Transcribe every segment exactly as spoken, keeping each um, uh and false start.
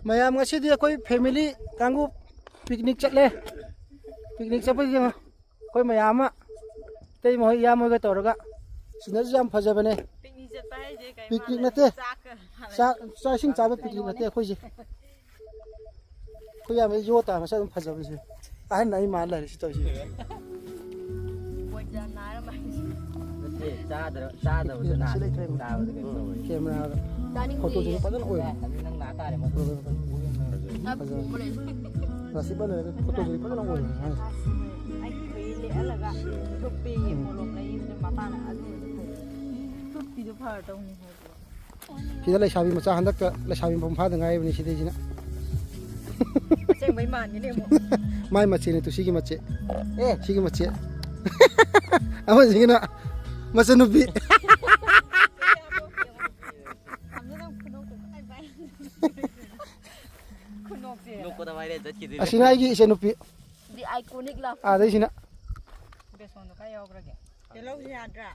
ꯃꯌꯥꯝ, ꯉꯁꯤꯗꯤ ꯑꯩꯈꯣꯏ family ꯀꯥꯡꯕꯨ picnic ꯆꯠꯂꯦ꯫ Picnic ꯆꯠꯄꯁꯤꯗ ꯑꯩꯈꯣꯏ ꯃꯌꯥꯝ ꯑꯃ, ꯏꯇꯩꯃ ꯍꯣꯏ, ꯏꯌꯥꯝꯕ ꯍꯣꯏꯒ ꯇꯧꯔꯒ, ꯁꯤꯅꯁꯨ ꯌꯥꯝ ꯐꯖꯕꯅꯦ꯫ Picnic ꯆꯠꯄ ꯍꯥꯏꯁꯦ ꯀꯩ picnic ꯃꯥꯜꯂꯦ? ꯅꯠꯇꯦ꯫ ꯆꯥꯛꯀ ꯆꯥꯛ, ꯆꯥꯛ ꯏꯁꯤꯡ ꯆꯥꯕ picnic ꯅꯠꯇꯦ ꯑꯩꯈꯣꯏꯁꯦ꯫ ꯑꯩꯈꯣꯏ ꯌꯥꯝ ꯌꯣ ꯇꯥ ꯃꯁꯛ ꯑꯗꯨꯝ ꯐꯖꯕꯁꯦ꯫ ꯑꯍꯟ ꯑꯩ ꯃꯥꯜ ꯂꯩꯔꯦ ꯁꯤ ꯇꯧꯔꯤꯁꯦ꯫ ꯅꯠꯇꯦ, ꯆꯥꯗ꯭ꯔ-, ꯆꯥꯗꯕꯗꯨꯅ ꯁꯤ ꯂꯩꯇ꯭ꯔꯦ꯫ ꯆꯥꯕꯗ ꯀꯩꯅꯣ ꯇꯧꯋꯦ꯫ Camera ꯗ ꯆꯥꯅꯤꯡꯗꯦ꯫ Photo ꯁꯤꯡ ꯐꯖꯅ ꯑꯣꯏ꯫ ꯑꯗꯨ ꯅꯪ ꯂꯥꯛ ꯇꯥꯔꯦ, ꯃꯗꯨ꯫ ꯐꯖꯩ꯫ ꯐꯖꯩ꯫ ꯔꯥꯁꯤ ꯄꯥꯟ ꯂꯩꯔꯒ photo ꯁꯤꯡ ꯐꯖꯅ ꯑꯣꯏ꯫ ꯑꯩ ꯈꯨꯏ ꯂꯦꯛꯍꯜꯂꯒ ꯊꯨꯞꯄꯤ ꯃꯣꯔꯣꯛ ꯂꯩꯕꯗ ꯃꯄꯥꯅ ꯑꯗꯨ ꯑꯣꯏꯅ ꯐꯩ꯫ ꯊꯨꯞꯄꯤꯗꯣ ꯐꯔꯗꯧꯅꯤ ꯍꯥꯏꯕ꯫ ꯁꯤꯗ ꯂꯩꯁꯥꯕꯤ ꯃꯆꯥ, ꯍꯟꯗꯛꯇ ꯂꯩꯁꯥꯕꯤ ꯃꯄꯨꯡ ꯐꯥꯗ ꯉꯥꯏꯔꯤꯕꯅꯤ ꯁꯤꯗꯩꯁꯤꯅ꯫ ꯑꯁꯦꯡꯕꯩ ꯃꯥꯟꯒꯤꯅꯦ ꯑꯃꯨꯛ꯫ ꯃꯥꯏ ꯃꯆꯦꯅꯦ ꯇꯨ ꯁꯤꯒꯤ ꯃꯆꯦ꯫ ꯑꯦ꯫ ꯁꯤꯒꯤ ꯃꯆꯦ꯫ ꯑꯃꯁꯤꯒꯤꯅ ꯃꯆꯟꯅꯨꯄꯤ꯫ ꯈꯨꯅꯣꯛꯁꯦ꯫ ꯅꯣꯛꯄꯗ ꯃꯥꯏꯔꯦꯟ ꯆꯠꯈꯤꯗꯣꯏꯅꯦ꯫ ꯑꯁꯤꯅ ꯑꯩꯒꯤ ꯏꯆꯟꯅꯨꯄꯤ꯫ The iconic laugh꯫ ꯑꯥꯗꯩꯁꯤꯅ꯫ ꯕꯦꯁꯣꯟꯗꯣ ꯈꯔ ꯌꯥꯎꯈ꯭ꯔꯒꯦ꯫ ꯇꯤꯜꯍꯧꯁꯦ ꯌꯥꯗ꯭ꯔꯥ?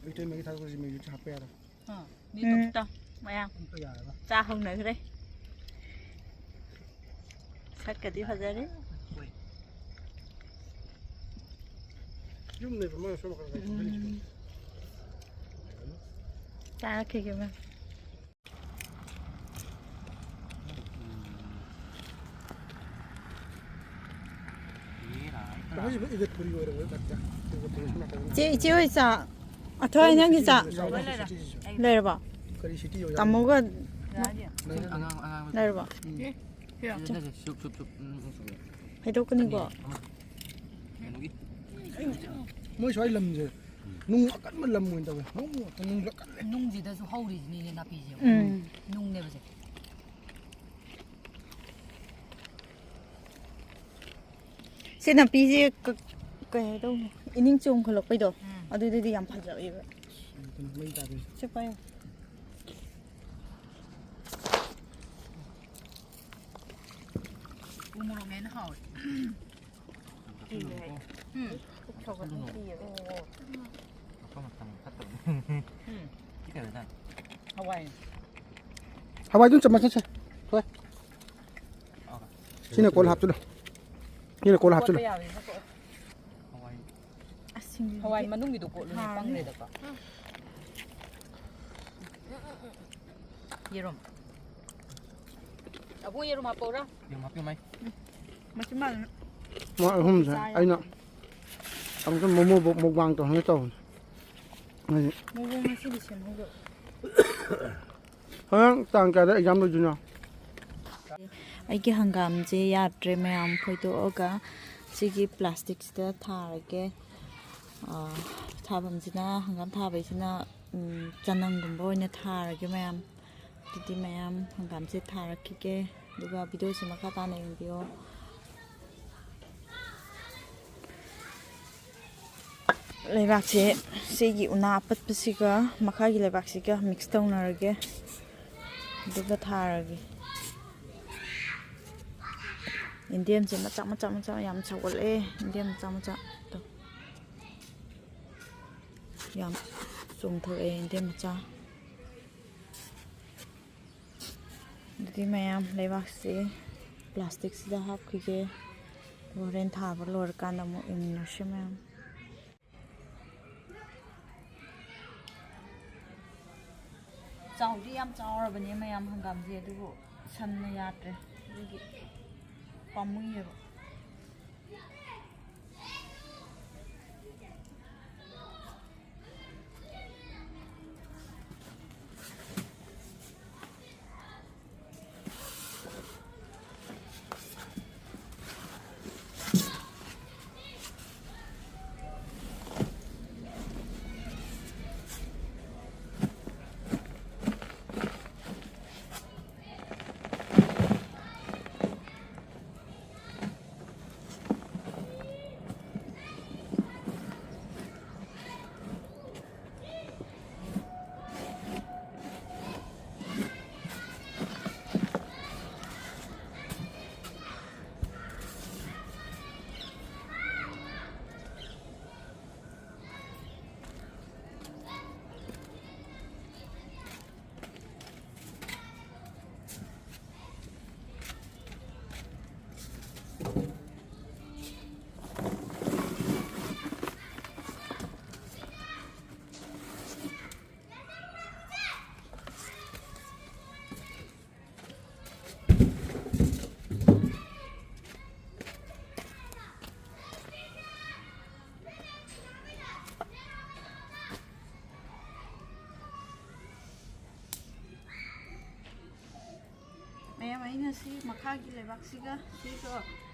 ꯏꯇꯩꯃꯒꯤ ꯊꯥꯗꯣꯛꯄꯁꯤ ꯃꯌꯨꯝꯁꯨ ꯍꯥꯞꯄ ꯌꯥꯔꯦ꯫ ꯎꯝ꯫ ꯇꯧ, ꯃꯌꯥꯝ ꯑꯝꯇ ꯌꯥꯔꯕ? ꯆꯥ ꯍꯧꯅꯈ꯭ꯔꯦ꯫ ꯁꯛꯀꯗꯤ ꯐꯖꯔꯦ꯫ ꯌꯨꯝ ꯂꯩꯕ ꯃꯥꯅ ꯁꯣꯝ ꯅꯥꯀꯟ ꯎꯝ꯫ ꯆꯥꯔꯛꯈꯤꯒꯦ, ꯃꯌꯥꯝ꯫ ꯏꯆꯦ, ꯏꯆꯦ ꯍꯣꯏ ꯆꯥ꯫ ꯑꯊꯣꯏ, ꯅꯪꯒꯤ ꯆꯥ꯫ ꯂꯩꯔꯕꯣ? ꯇꯥꯃꯣꯒ ꯂꯩꯔꯕꯣ? Soup, soup, soup. ꯍꯩꯗꯣꯛꯀꯅꯤꯀꯣ꯫ ꯃꯣꯏ ꯁ꯭ꯋꯥꯏ ꯂꯝꯁꯦ ꯅꯨꯡ ꯑꯀꯟꯕ ꯂꯝ ꯑꯣꯏꯅ ꯇꯧꯋꯦ꯫ ꯅꯨꯡ ꯉꯥꯛꯇ, ꯅꯨꯡꯁꯨ ꯑꯀꯜꯂꯦ꯫ ꯅꯨꯡꯁꯤꯗꯁꯨ ꯍꯧꯔꯤꯁꯤꯅꯤꯅꯦ ꯅꯥꯄꯤꯁꯦ꯫ ꯎꯝ꯫ ꯅꯨꯡꯅꯦꯕꯁꯦ꯫ ꯁꯤ ꯅꯥꯄꯤꯁꯦ ꯀ-, ꯀꯩ ꯍꯥꯏꯗꯧꯅꯣ? ꯏꯅꯤꯡ ꯆꯣꯡꯈꯠꯂꯛꯄꯩꯗꯣ, ꯎꯝ꯫ ꯑꯗꯨꯗꯗꯤ ꯌꯥꯝ ꯐꯖꯕ꯫ ꯑꯗꯨꯅ ꯃꯩ ꯇꯥꯗꯣꯏꯁꯦ꯫ ꯁꯤ ꯄꯥꯏꯌꯨ꯫ ꯎ ꯃꯣꯔꯣꯛꯅ ꯍꯦꯟꯅ ꯍꯥꯎꯋꯦ꯫ ꯎꯝ꯫ ꯎꯝ꯫ ꯍꯋꯥꯏ꯫ ꯍꯋꯥꯏꯗꯨ ꯆꯃꯁ ꯆꯠꯁꯦ꯫ ꯍꯣꯏ꯫ ꯁꯤꯅ ꯀꯣꯜ ꯍꯥꯞꯆꯤꯜꯂꯨ꯫ ꯁꯤꯅ ꯀꯣꯜ ꯍꯥꯞꯆꯤꯜꯂꯨ꯫ ꯀꯣꯠꯄ ꯌꯥꯕꯅꯤꯅ ꯀꯣꯠꯂꯣ꯫ ꯍꯋꯥꯏ꯫ ꯑꯁ, ꯁꯤꯡꯖꯨꯗꯤ ꯍꯋꯥꯏ ꯃꯅꯨꯡꯒꯤꯗꯣ ꯀꯣꯠꯂꯨꯅꯦ, ꯍꯥꯎꯔꯅꯤ꯫ ꯄꯪꯈ꯭ꯔꯦꯗꯀꯣ꯫ ꯌꯦꯔꯨꯝ꯫ ꯑꯕꯨꯡ, ꯌꯦꯔꯨꯝ ꯍꯥꯞꯄꯛꯎꯔꯥ? ꯌꯦꯔꯨꯝ ꯍꯥꯞꯄꯤꯌꯨ, ꯃꯥꯏ꯫ ꯃꯆꯤꯟ ꯃꯥꯜꯂꯦ꯫ ꯃꯣꯏ ꯑꯍꯨꯝꯁꯦ ꯆꯥ ꯌꯥꯗꯦ꯫ ꯑꯩꯅ ꯑꯃꯨꯛꯇ ꯃꯣꯃꯣ ꯃꯨꯛꯕꯥꯡ ꯇꯧꯍꯟꯒꯦ ꯇꯧꯕꯅꯦ꯫ ꯃꯣꯃꯣ ꯉꯁꯤꯗꯤ ꯁꯦꯝꯍꯧꯗꯕ꯫ ꯍꯣꯔꯦꯟ ꯇꯥꯡ ꯀꯌꯥꯗ ꯑꯦꯛꯖꯥꯝ ꯂꯣꯏꯗꯣꯏꯅꯣ? ꯑꯩꯒꯤ ꯍꯪꯒꯥꯝꯁꯦ ꯌꯥꯗ꯭ꯔꯦ ꯃꯌꯥꯝ, ꯐꯣꯏꯗꯣꯛꯑꯒ ꯁꯤꯒꯤ ꯄ꯭ꯂꯥꯁꯇꯤꯛꯁꯤꯗ ꯊꯥꯔꯒꯦ꯫ ꯑꯥ, ꯊꯥꯐꯝꯁꯤꯅ, ꯍꯪꯒꯥꯝ ꯊꯥꯕꯩꯁꯤꯅ, ꯎꯝ, ꯆꯅꯝꯒꯨꯝꯕ ꯑꯣꯏꯅ ꯊꯥꯔꯒꯦ ꯃꯌꯥꯝ꯫ ꯑꯗꯨꯗꯤ ꯃꯌꯥꯝ, ꯍꯪꯒꯥꯝꯁꯦ ꯊꯥꯔꯛꯈꯤꯒꯦ, ꯑꯗꯨꯒ ꯚꯤꯗꯤꯑꯣꯁꯦ ꯃꯈꯥ ꯇꯥꯅ ꯌꯦꯡꯕꯤꯌꯣ꯫ ꯂꯩꯕꯥꯛꯁꯦ ꯁꯤꯒꯤ ꯎꯅꯥ ꯑꯄꯠꯄꯁꯤꯒ ꯃꯈꯥꯒꯤ ꯂꯩꯕꯥꯛꯁꯤꯒ ꯃꯤꯛꯁ ꯇꯧꯅꯔꯒꯦ, ꯑꯗꯨꯒ ꯊꯥꯔꯒꯦ꯫ ꯌꯦꯟꯗꯦꯝꯁꯦ ꯃꯆꯥ ꯃꯆꯥ ꯃꯆꯥ ꯌꯥꯝ ꯆꯥꯎꯒꯠꯂꯛꯑꯦ, ꯌꯦꯟꯗꯦꯝ ꯃꯆꯥ ꯃꯆꯥ꯫ ꯇꯣ꯫ ꯌꯥꯝ ꯆꯣꯡꯊꯣꯔꯛꯑꯦ ꯌꯦꯟꯗꯦꯝ ꯃꯆꯥ꯫ ꯑꯗꯨꯗꯤ ꯃꯌꯥꯝ, ꯂꯩꯕꯥꯛꯁꯦ ꯄ꯭ꯂꯥꯁꯇꯤꯛꯁꯤꯗ ꯍꯥꯞꯈꯤꯒꯦ꯫ ꯍꯣꯔꯦꯟ ꯊꯥꯕ ꯂꯣꯏꯔꯀꯥꯟꯗ ꯑꯃꯨꯛ ꯌꯦꯡꯃꯤꯟꯅꯁꯤ ꯃꯌꯥꯝ꯫ ꯆꯥꯎꯗꯤ ꯌꯥꯝ ꯆꯥꯎꯔꯕꯅꯦ ꯃꯌꯥꯝ ꯍꯪꯒꯥꯝꯁꯦ, ꯑꯗꯨꯕꯨ ꯁꯟꯅ ꯌꯥꯗ꯭ꯔꯦ, ꯑꯗꯨꯒꯤ ꯄꯥꯝꯃꯨꯏꯌꯦꯕ꯫ ꯃꯌꯥꯝ, ꯑꯩꯅ ꯁꯤ ꯃꯈꯥꯒꯤ ꯂꯩꯕꯥꯛꯁꯤꯒ ꯁꯤꯒ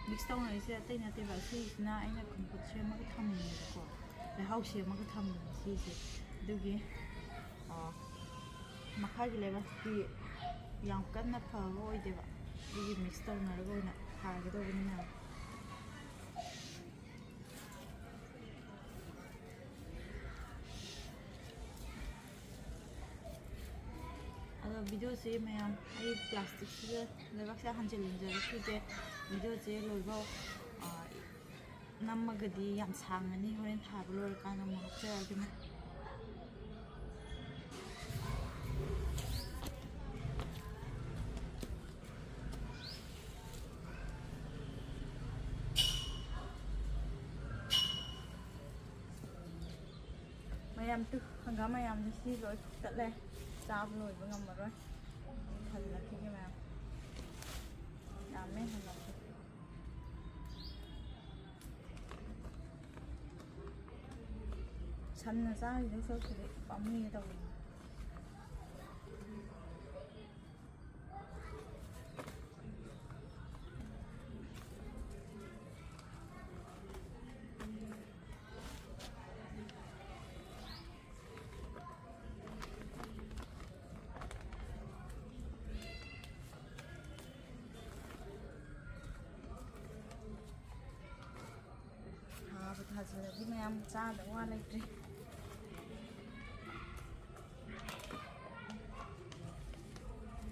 ꯃꯤꯛꯁ ꯇꯧꯅꯔꯤꯁꯦ ꯑꯇꯩ ꯅꯠꯇꯦꯕ, ꯁꯤꯁꯤꯅ ꯑꯩꯅ ꯀꯝꯄꯣꯁ ꯁꯦꯝꯃꯒ ꯊꯝꯕꯅꯦꯕꯀꯣ, ꯂꯩꯍꯥꯎ ꯁꯦꯝꯃꯒ ꯊꯝꯕꯅꯦ ꯁꯤꯁꯦ꯫ ꯑꯗꯨꯒꯤ, ꯑ, ꯃꯈꯥꯒꯤ ꯂꯩꯕꯥꯛꯇꯤ ꯌꯥꯝ ꯀꯟꯅ ꯐꯕ ꯑꯣꯏꯗꯦꯕ, ꯑꯗꯨꯒꯤ ꯃꯤꯛꯁ ꯇꯧꯅꯔꯒ ꯑꯣꯏꯅ ꯊꯥꯒꯗꯧꯕꯅꯤ ꯃꯌꯥꯝ꯫ ꯑꯗꯣ ꯚꯤꯗꯤꯑꯣꯁꯦ ꯃꯌꯥꯝ, ꯑꯩ ꯄ꯭ꯂꯥꯁꯇꯤꯛꯁꯤꯗ ꯂꯩꯕꯥꯛꯁꯦ ꯍꯟꯖꯤꯜꯍꯟꯖꯔꯛꯈꯤꯒꯦ꯫ ꯚꯤꯗꯤꯑꯣꯁꯦ ꯂꯣꯏꯕꯧ, ꯑ, ꯅꯝꯃꯒꯗꯤ ꯌꯥꯝ ꯁꯥꯡꯉꯅꯤ, ꯍꯣꯔꯦꯟ ꯊꯥꯕ ꯂꯣꯏꯔꯀꯥꯟꯗ ꯑꯃꯨꯛ ꯍꯥꯞꯆꯔꯛꯑꯒꯦ꯫ ꯃꯌꯥꯝ ꯇꯨ, ꯍꯪꯒꯥꯝ ꯃꯌꯥꯝꯁꯦ ꯁꯤ ꯂꯣꯏ ꯐꯨꯛꯇꯠꯂꯦ, ꯆꯥꯕ ꯂꯣꯏꯕ ꯉꯝꯃꯔꯣꯏ꯫ ꯊꯜꯂꯛꯈꯤꯒꯦ ꯃꯌꯥꯝ, ꯌꯥꯝꯃꯦ ꯍꯪꯒꯥꯝꯁꯦ꯫ ꯁꯟꯅ ꯆꯥꯈꯤꯗꯧ ꯁꯔꯨꯛꯄꯨꯗꯤ ꯄꯥꯝꯃꯨꯏꯌꯦ ꯇꯧꯕꯅꯤ꯫ ꯊꯥꯕꯨ ꯊꯥꯖꯤꯜꯂꯗꯤ ꯃꯌꯥꯝ ꯆꯥꯗꯕ ꯋꯥ ꯂꯩꯇ꯭ꯔꯦ꯫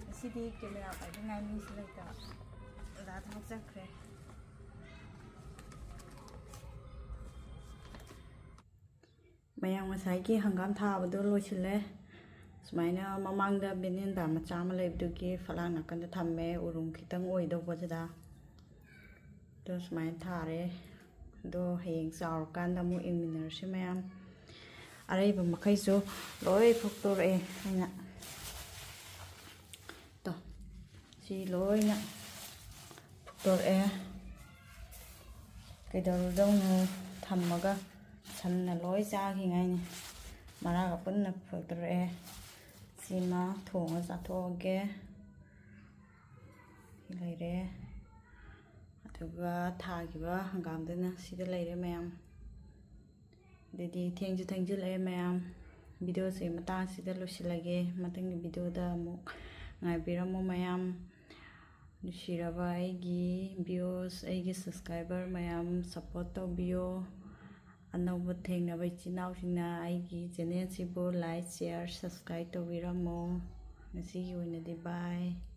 ꯉꯁꯤꯗꯤ ꯀꯦꯃꯦꯔꯥ ꯄꯥꯏꯅꯤꯡꯉꯥꯏ ꯃꯤꯁꯨ ꯂꯩꯇꯕ, ꯑꯣꯖꯥ ꯊꯕꯛ ꯆꯠꯈ꯭ꯔꯦ꯫ ꯃꯌꯥꯝ, ꯉꯁꯥꯏꯒꯤ ꯍꯪꯒꯥꯝ ꯊꯥꯕꯗꯣ ꯂꯣꯏꯁꯤꯜꯂꯦ꯫ ꯁꯨꯃꯥꯏꯅ ꯃꯃꯥꯡꯗ ꯕꯦꯅꯦꯟꯗꯥ ꯃꯆꯥ ꯑꯃ ꯂꯩꯕꯗꯨꯒꯤ ꯐꯛꯂꯥꯡ ꯅꯥꯀꯟꯗ ꯊꯝꯃꯦ, ꯎꯔꯨꯝ ꯈꯤꯇꯪ ꯑꯣꯏꯗꯧꯕꯁꯤꯗ꯫ ꯑꯗꯣ ꯁꯨꯃꯥꯏꯅ ꯊꯥꯔꯦ꯫ ꯑꯗꯣ ꯍꯌꯦꯡ ꯆꯥꯎꯔꯀꯥꯟꯗ ꯑꯃꯨꯛ ꯌꯦꯡꯃꯤꯟꯅꯔꯁꯤ ꯃꯌꯥꯝ꯫ ꯑꯔꯩꯕ ꯃꯈꯩꯁꯨ ꯂꯣꯏ ꯐꯨꯛꯇꯣꯔꯛꯑꯦ ꯑꯩꯅ꯫ ꯇꯣ, ꯁꯤ ꯂꯣꯏꯅ ꯐꯨꯛꯇꯣꯔꯛꯑꯦ꯫ ꯀꯩꯗꯧꯔꯨꯗꯧꯅꯣ? ꯊꯝꯃꯒ ꯁꯟꯅ ꯂꯣꯏ ꯆꯥꯈꯤꯉꯥꯏꯅꯤ꯫ ꯃꯔꯥꯒ ꯄꯨꯟꯅ ꯐꯨꯛꯇꯣꯔꯛꯑꯦ꯫ ꯁꯤꯃ ꯊꯣꯡꯉ ꯆꯥꯊꯣꯛꯑꯒꯦ꯫ ꯂꯩꯔꯦ꯫ ꯑꯗꯨꯒ ꯊꯥꯈꯤꯕ ꯍꯪꯒꯥꯝꯗꯨꯅ ꯁꯤꯗ ꯂꯩꯔꯦ ꯃꯌꯥꯝ꯫ ꯑꯗꯨꯗꯤ ꯊꯦꯡꯁꯨ ꯊꯦꯡꯖꯤꯜꯂꯛꯑꯦ ꯃꯌꯥꯝ꯫ ꯚꯤꯗꯤꯑꯣꯁꯦ ꯃꯇꯥꯡꯁꯤꯗ ꯂꯣꯏꯁꯤꯜꯂꯒꯦ꯫ ꯃꯊꯪꯒꯤ ꯚꯤꯗꯤꯑꯣꯗ ꯑꯃꯨꯛ ꯉꯥꯏꯕꯤꯔꯝꯃꯨ ꯃꯌꯥꯝ꯫ ꯅꯨꯡꯁꯤꯔꯕ ꯑꯩꯒꯤ viewers, ꯑꯩꯒꯤ subscriber ꯃꯌꯥꯝ, support ꯇꯧꯕꯤꯌꯣ꯫ ꯑꯅꯧꯕ ꯊꯦꯡꯅꯕ ꯏꯆꯤꯟ ꯏꯅꯥꯎꯁꯤꯡꯅ ꯑꯩꯒꯤ channelꯁꯤꯕꯨ like, share, subscribe ꯇꯧꯕꯤꯔꯝꯃꯣ꯫ ꯉꯁꯤꯒꯤ ꯑꯣꯏꯅꯗꯤ bye꯫